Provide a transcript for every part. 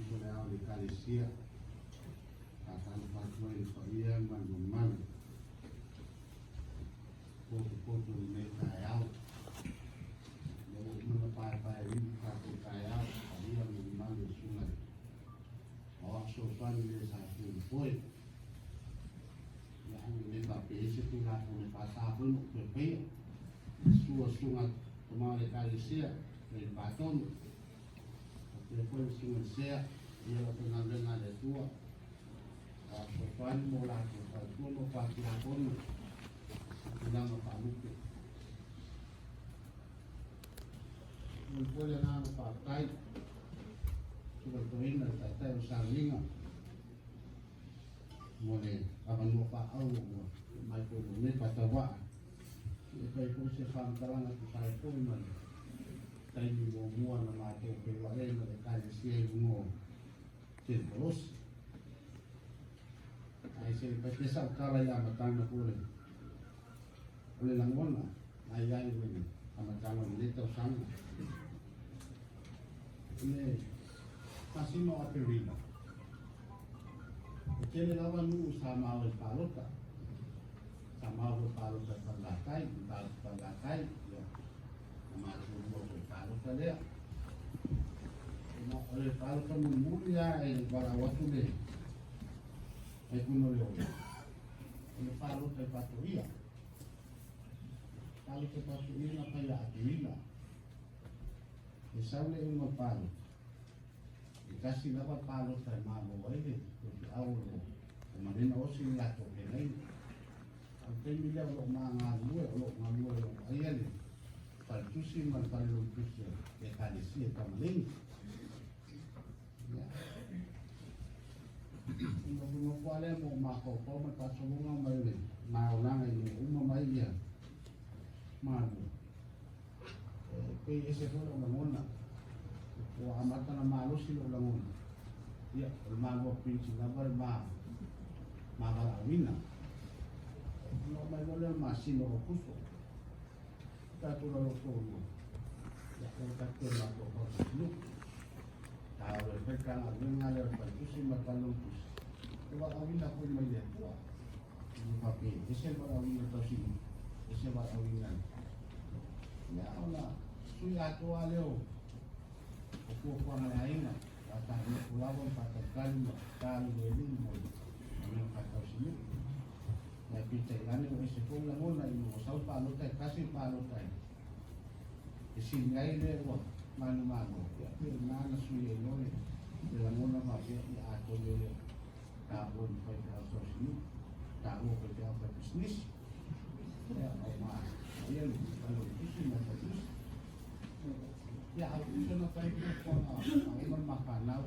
ifo le ao o le Ekalesia. Faatalofa atu ai i le paia ma le mamalu potopoto i lenei taeao. Lea ua uma ona paepaeulu'u tatou taeao, paia ma le mamalu o le Susuga i le Aoao Fesoasoani le sa tu i le foe. Ia, e le faapea ai se Tulafono e faasa foi ona ou toe faia. Susu Susuga Tama o le Ekalesia, le Patonu, faapea foi le Susuga i le Sea, ia le aufaigaluega a le Atua, a fesoasoani mo latou faletua ma faa-Tiakono i tulaga faalupe. Momoli foi le agaga faafetai, Susuga i le Toeaina, le Taitai o le Sauniga, mo le avanoa faaauuro ua mai foi i lenei faatauvaa e fai foi se faamatalaga tusa ai foi ma le taimi muamua na matou feiloai ai ma le Ekalesia i luga o Telepolosi. Ae se i fai pea sau tala i le amataga foi o le lagona na i ai i le amataga o lenei tausaga. I le masina o Aperila, E tele lava nuu sa maua i palota. Sa maua foi palota i Falelatai, mataupu Falelatai, ia, na matou lua foi i palota lea. O le palota mulimuli lava e valaau atu le Taifuna o Leola, o le palota i Faatoia. Palota i Faatoia na fai ia Aperila. E sau le iuga o le palota, E tasi lava le palota e malo ai le faifeau o lo o manena osi le latou feagaiga. A o le taimi lea o lo o ma galulue, o lo o galue o lo o vaaia le faletusi ma le falelotusi o le Ekalesia i Tamaleni. Ia. Nofonofo lava lea ma ou mafaufau ma le faasologa mai o le gaolaga ina ua uma mai ia Malua. E pei e ese foi lou lagona. Ua amata ona malosi lou lagona. Ia, o le malua pinisi lava le ma, ma valaauina. Ona oo mai loa lea o le masina o Aokuso, tatou lalo toalua, ia, ua tatou toe mafaufau i se nuu. Ta o e fai ta galuega lea o le faletusi ma le falelotusi, e valaauina foi mai le Atua. Ua faapea, ese le valaauina tausinuu, ese le valaauina ia ona sui atoa lava lea o fuafuaga a le aiga, faataunofo lava ma faatalitali ma tatalo i le Alii mo le galuega faatausinuu. Ae peitai ane ua ese foi lagona ina ua sau le palota e tasi le palota e sili ai lea ua manumalo, ia pei o lena na sui ai loa le lagona faapea, ia atonu e le o taua ni faifeau tausinuu, taua faifeau faipisinisi. Ia, o ma ia le faletusi ma le faletusi. Ia, au puso na fai fuafuaga a uma le mafanau.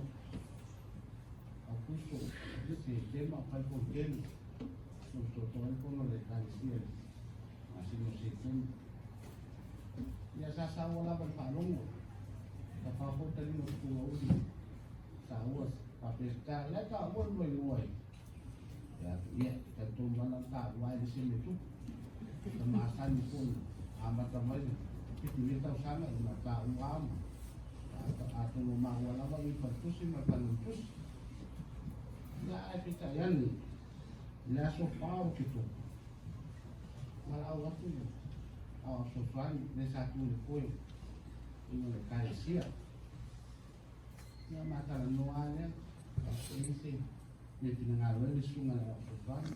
Au puso, Setema, fai fono tele. Sosoto ai fono le Ekalesia le masina o Setema. Ia, sa saua lava le faalogo. Sa fao foi taliga o tupuga uli. Saua Faapesta, la e taua lua igoa i ia atu, ia, e talitonu lava na taua ai le se mea tupu. Sa masani foi amata mai le 70 tausaga ina taua lava ma atonu o maua lava i faletusi ma le falelotusi. Ia, ae peitai ane, i le aso 4 o Oketopa, valaau atu le Aoao Fesoasoani lea sa tu i le foe i le Ekalesia. Ia ma talanoa lava lea, e i se mea finagalo ai le susuga i le Aoao Fesoasoani.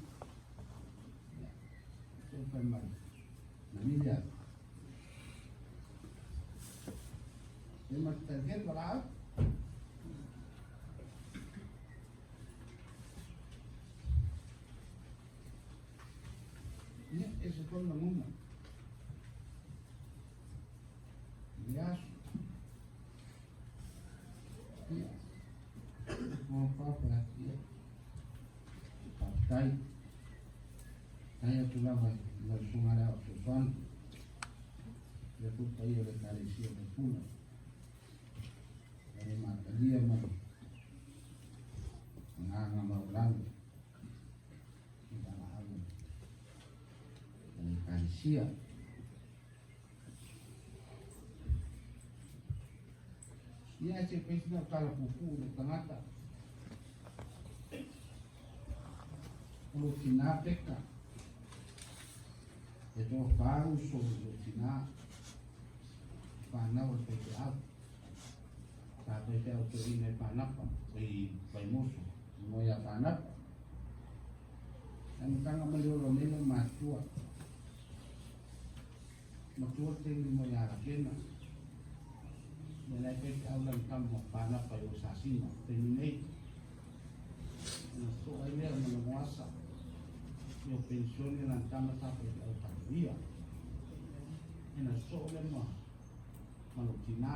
Ia, se i fai mai, na nili atu. E ma te tali valaau. Ia, e se tonu lagona. Le aso. Ia, mo papa, ia, faafetai. Tai atu lava i lau susuga le Aoao Fesoasoani, lea foi paia o le Ekalesia o Puna. E matalia ma le agaga maualalo i valaau a le Ekalesia. Ia ae se i fai sina tala puupuu i lou tagata. O lou tinā Peka, e toafa uso i lou tinā, whānau o le faifeau. Sa faifeau toeaina i Pānapa, i Vaimoso, i moe ia Pānapa. Le amataga mai le ola nei lau matua. Matua le taimi moe ia Lakena. Ia la e faifeau lana tama Pānapa i o Sasina, taimi nei. Ona sosoo ai lea ma Lagoasa, i o penisione lana tama sa faifeau talu ia. Ena sosoo lea ma lou tinā.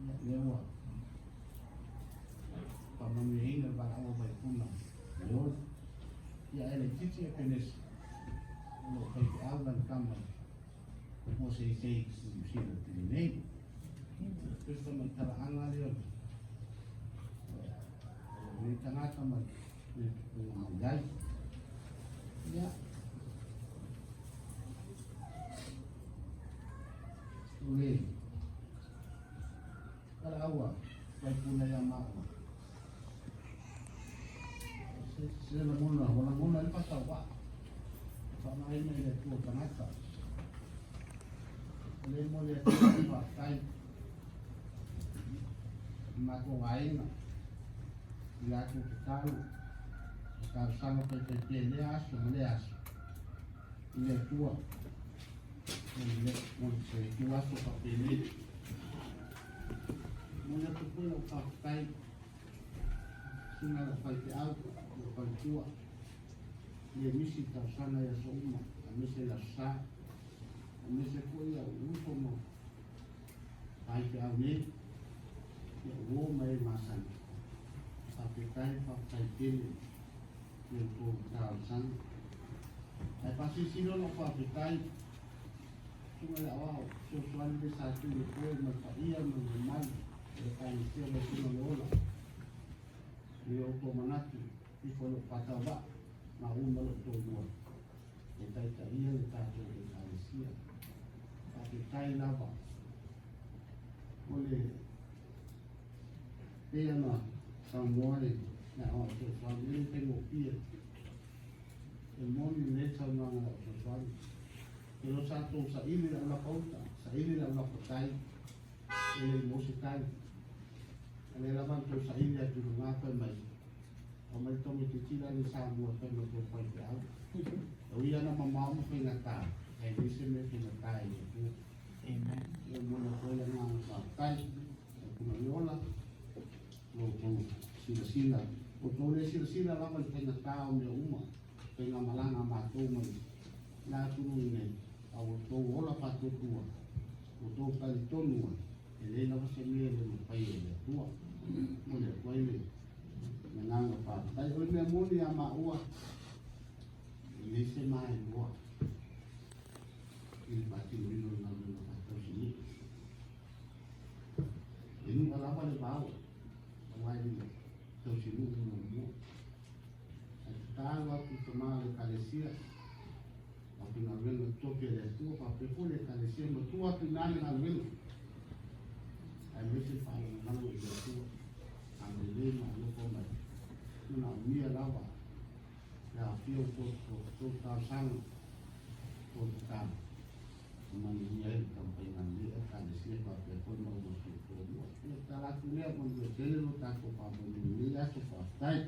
Ia, lea ua faamanuiaina le valaau a Vaipuna i le ola. Ia, ae laitiiti Epenesa, o lo o faifeau lana tama i mo seisei i Niu Sila i le taimi nei. Pei o le talaaga lea o lenei tagata ma le tupuga mai ai. Ia, o le valaau a Vaipuna ia maua, se lagona, ua lagona ai le faatauvaa, e faaaogaina i le Atua tagata. O le mo le Atua le faafetai i matou aiga, i latou tatalo, ma talosaga faifaipea i lea aso ma lea aso, i le Atua, mo le ituaso faapenei. Momoli atu foi lau faafetai susuga i lau faifeau, lou faletua, le misi i talosaga i aso uma, aemaise le Aso Sa, aemaise foi au uso ma faifeau nei, ia uo ma e masani. Faafetai, faafetai tele i le tou talosaga. Ae faasilasila lou faafetai susuga i le aoao fesoasoani le sa tu i le foe ma le paia ma le mamalu o le Ekalesia Vaipuna o le Ola. I o outou manatu ifo i lou faatauvaa maua ma lou toalua e taitaia le tatou Ekalesia. Faafetai lava o le pei ona saunoa le aoao fesoasoani, e le faigofie. E moni lelei le saunoaga a le aoao fesoasoani. E le o sa tou saili le aulapa uta, saili le aulapa tai, e le i maua se tali. A lea lava na tou saili atu i luga fai mai, aumai le tamaitiiti la le Samoa e fai ma tou faifeau. E ui lava ina mamao ma faigata, ae leai se mea e faigata i le Atua. E momoli atu ai le agaga faafetai, e puna le ola, lo outou silasila. Ua outou le silasila lava i le faigata o mea uma, faigamalaga a matou mai la atunuu i nei, a ua outou ola faatuatua, ua outou talitonu ai, e leai lava se mea e le mafai e le Atua. Momoli atu ai le agaga faafetai. O le mea moni ia maua, e leai se maenoa i le faatinoina o le galuega faatausinuu. E nu'a lava le vao, aua e le tausinuu muamua. Ae tatalo atu i tama o le Ekalesia, aufaigaluega totofi a le Atua, faapea foi le Ekalesia, matua atu i ina le galuega, aemaise le faalagolago i le Atua, agalelei ma alofa mai, manaomia lava le aafia o tou talosaga, tou tatalo, e manuia ai le taumafaiga a lenei Ekalesia faapea foi ma lona soifua. Ia, tatalo atu lea, manuia tele lo tatou faamoemoe i lenei aso. Faafetai.